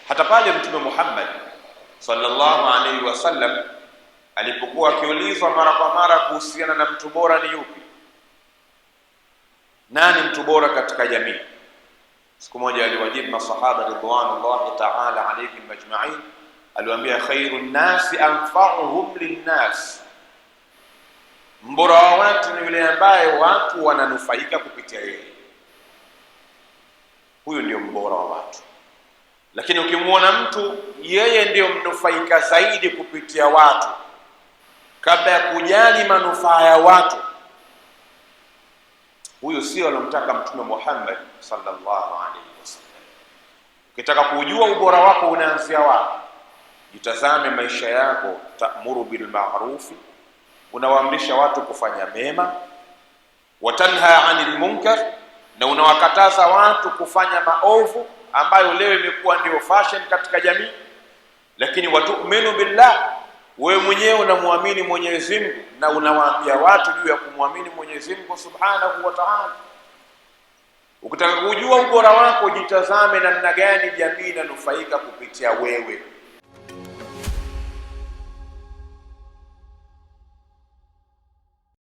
Hata pale Mtume Muhammad sallallahu alaihi wasallam alipokuwa akiulizwa mara kwa mara kuhusiana na mtu bora ni yupi, nani mtu bora katika jamii, siku moja aliwajibu masahaba ridwanullahi ta'ala alaihim ajma'in, aliwaambia khairu nnasi anfa'uhum linnas, mbora wa watu ni yule ambaye watu wananufaika kupitia yeye. Huyu ndio mbora wa watu. Lakini ukimwona mtu yeye ndiyo mnufaika zaidi kupitia watu, kabla ya kujali manufaa ya watu, huyu sio alomtaka Mtume Muhammad sallallahu alaihi wasallam. Ukitaka kujua ubora wako unaanzia wapi, jitazame maisha yako. Ta'muru bil ma'rufi, unawaamrisha watu kufanya mema, watanha anil munkar, na unawakataza watu kufanya maovu ambayo leo imekuwa ndio fashion katika jamii. Lakini watu'minu billah, wewe mwenyewe unamwamini Mwenyezi Mungu na unawaambia watu juu ya kumwamini Mwenyezi Mungu Subhanahu wa Ta'ala. Ukitaka kujua ubora wako, jitazame namna gani jamii inanufaika kupitia wewe.